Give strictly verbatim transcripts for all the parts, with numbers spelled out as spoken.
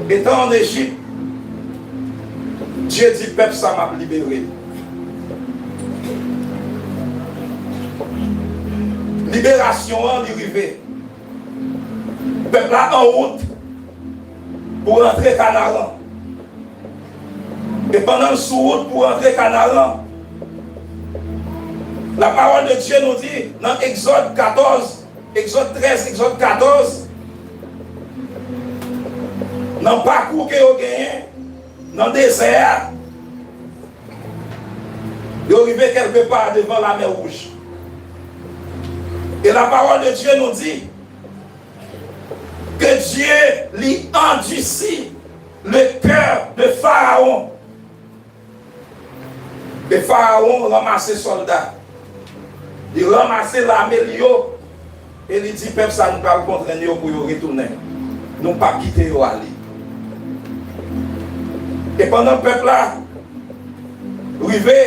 Etan an Ejip, Dye di, pèp sa m ap libere l. Liberasyon an, li rive. Pèp la an wout pou rantre Kanaran. E pandan l sou wout pou rantre Kanaran, la parole de Dieu nou di nan Egzòd katòz, Egzòd trèz, Egzòd katòz, nan pakou ke yo genyen nan dezè a, yo rive kèlkepa devan Lamè Wouj. E la parole de Dieu nou di ke Dye li andisi le cœur de Pharaon. E Farawon ranmase sòlda. Li ranmase lame li yo. E li di pèp sa, nou pral kontrenn yo pou yo retounen. Nou p ap kite yo ale. E pandan pèp la rive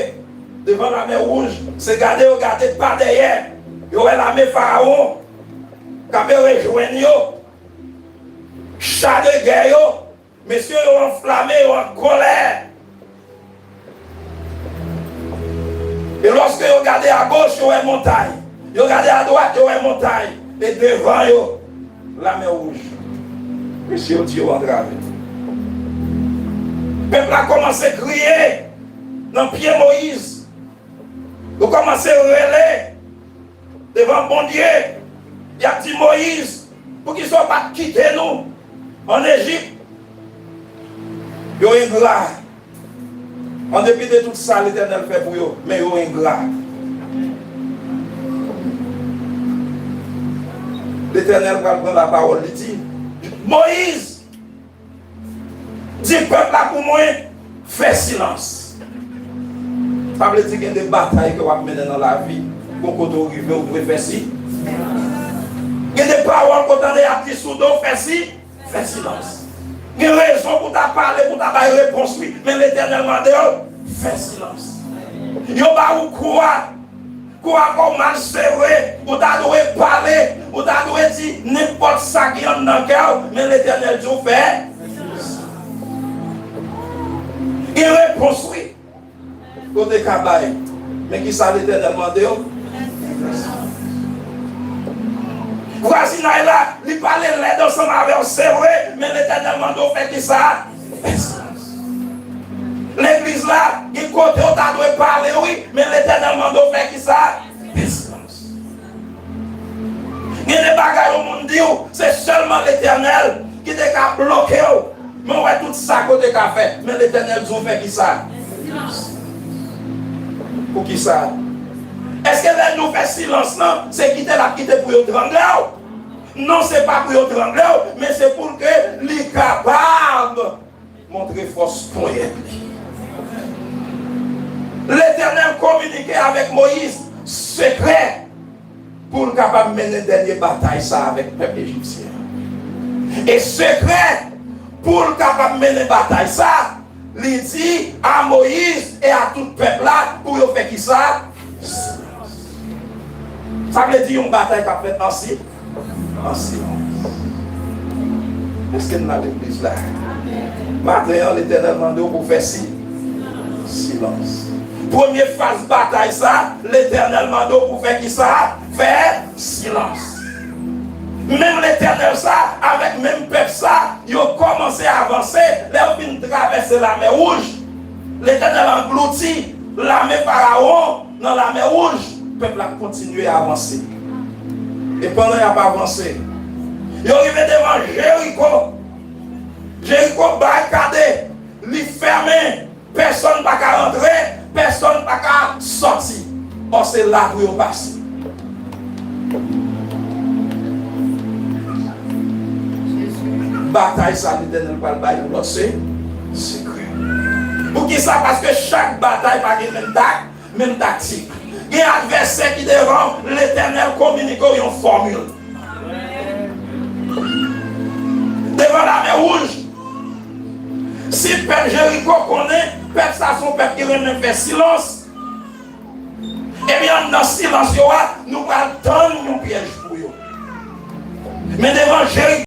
devan Lamè Wouj, se gade yo gade pa dèyè, yo wè lame Farawon k ap rejwenn yo, cha de gè yo, mesye yo anflame, yo an kòlè. E lòske yo gade agoch, yo wè montay. Yo gade adwat, yo wè montay. E devan yo, Lamè Wouj. Mesye yo di yo antrave. Pèp la kòmanse kriye nan pye Moyiz. Yo kòmanse rele devan Bondye. Y ap di Moyiz, poukisa w pa t kite nou ann Ejip? Yo engra. An depi de tout sa Letènèl fè pou yo, men yo engra. Letènèl pral pran lapawòl, li di, Moyiz, di pèp la pou mwen fè silans. Sa vle di gen de batay ke w ap mennen nan lavi, gon kote w rive, w dwe fè si. Gen de pawòl ke w tande y ap di sou do w, fè si. Fè silans. Gen rezon pou w ta pale, pou w ta bay repons, wi, men Letènèl mande w, fè silans. Yo ba ou kou a, kou a fè w mal, se vre, ou ta dwe pale, ou ta dwe di nenpòt sa ki anndan kè w, men Letènèl di w fè silans. Gen repons, wi. Kote ka bay. Men ki sa Letènèl mande w? Vwazinay la, li pale lèd ansanm avè w, se vre, men Letènèl mande w fè ki sa? Legliz la, gen kote w ta dwe pale, wi, men Letènèl mande w fè ki sa? Gen de bagay yon moun di w, se sèlman Letènèl ki te ka bloke w. Men w wè tout sa ke w te ka fè. Men Letènèl di w fè ki sa? Pou ki sa? Èske lè nou fè silans lan, se kite l ap kite pou yo trangle w? Non, se pa pou yo trangle w, men se pou ke li kapab montre fòs ponyèt li. Letènèl kominike avèk Moyiz sekrè pou l kapab mennen dènye batay sa avèk pèp ejipsyen an. E sekrè pou l kapab mennen batay sa, li di a Moyiz e a tout pèp la pou yo fè ki sa? Sa vle di yon batay k ap fèt ansi. An silans. Èske n nan legliz la? Maten an, Letènèl mande w pou fè si, silans. Premye faz batay sa, Letènèl mande w pou fè ki sa? Fè silans. Menm Letènèl sa, avèk menm pèp sa, yo kòmanse avanse. Lè yo fin travèse Lamè Wouj, Letènèl anglouti lame Farawon nan Lamè Wouj, pèp la kontinye avanse. E pandan y ap avanse, yo rive devan Jeriko. Jeriko barikade, li fèmen, pèsonn pa ka rantre, pèsonn pa ka sòti. Ò, se la pou yo pase. Batay sa, Letènèl pral bay yon lòt se, sekrè. Poukisa? Paske chak batay pa gen menm tak, menm taktik. Gen advèsè ki devan w, Letènèl kominike w yon fòmil. Devan Lamè Wouj, si pèp Jeriko konnen pèp sa se yon pèp ki renmen fè silans, ebyen, anndan silans yo a, nou pral tann yon pyèj pou yo. Men devan Jeriko,